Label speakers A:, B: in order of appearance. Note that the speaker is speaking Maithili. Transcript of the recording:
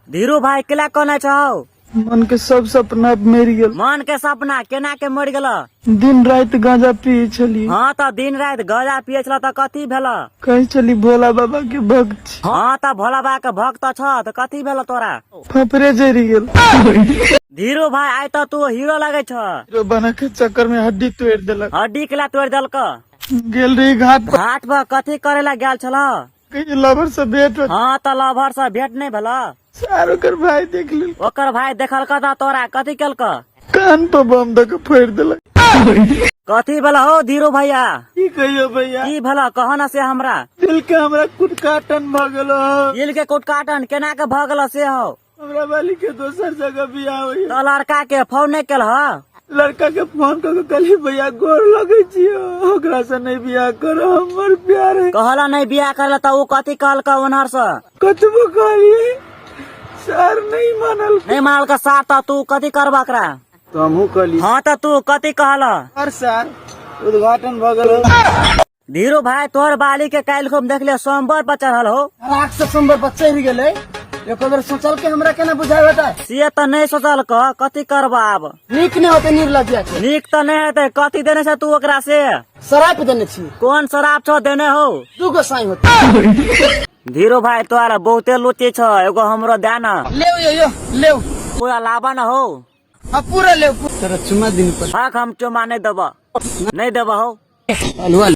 A: धीरू भाई केला कोना छौ?
B: मन के सब सपना मरि गेल।
A: मन के सपना केना के मरि गेल?
B: दिन राति गांजा पिए छली।
A: हाँ तऽ दिन राति गांजा पिए छल तऽ कथी भेल?
B: कहै छली भोला बाबा के भक्त छी।
A: हाँ तऽ भोला बाबा के भक्त छ तऽ कथी भेल तोरा?
B: फफरे जरि गेल।
A: धीरू भाई आइ तऽ तू हीरो लगै छ।
B: हीरो बना के चक्कर में हड्डी तोड़ि देलक।
A: हड्डी केला तोड़ि देलक?
B: गेल रही घाट पर।
A: घाट पर कथी करे ला गेल छल?
B: कहियो लवर से भेंट हो।
A: हाँ तऽ लवर से भेंट नहीं भेल?
B: सर ओकर भाई देख लेल।
A: ओकर भाई देखलक तऽ तोरा कथी केलक?
B: कान पर बम दऽ के फोड़ि देलक।
A: कथी भेल हो धीरू भैया?
B: की कहियो भैया?
A: की भेल कह न से हमरा।
B: दिल के हमरा कुटकाटन भऽ गेलो।
A: दिल के कुटकाटन केना के भऽ गेल से हो?
B: हमरा वाली के दोसर जगह बियाह होइया।
A: तऽ लड़का के फोन नहीं केल ह?
B: लड़का के फोन कऽ के कहली भैया गोर लगै छियो, ओकरा से नहीं बियाह करो, हमर प्यार है।
A: कहला नहीं बियाह करला तऽ उ कथी कहलक ओनहर से?
B: कतबो कहलिए सर नहीं मानल।
A: नहीं मानल का सार तऽ तू कथी करबा ओकरा?
B: तो हमहू कहली।
A: हाँ तऽ तू कथी कहल?
B: सर सर उद्घाटन भऽ गेल।
A: धीरू भाई तोहर बाली के काल्हि खूब देखलियो सोमवार पर चढ़ल हो।
C: राख से सोमवार पर चढ़ि गेलै, एको बेर सोचल के हमरा केना बुझाइ होतै?
A: से तऽ नहीं सोचल क, कथी करबा आब?
C: नीक नहि होतै निर्लज्जा के।
A: नीक तऽ नहीं हेतै, कथी देने छै तू ओकरा से?
C: शराब देने छी।
A: कोन शराब छौ देने हो?
C: दूगो साई होतै।
A: धीरू भाई तोहरा बहुते लुचि छौ, एगो हमरो दे न।
C: लेउ यो यो लेउ।
A: पूरा लाबा न हो।
C: हाँ पूरा लेउ। तोरा चुमा दिन पर।
A: हक हम चुमा नहीं देबा, नहीं देबा हो।
C: अलुआ।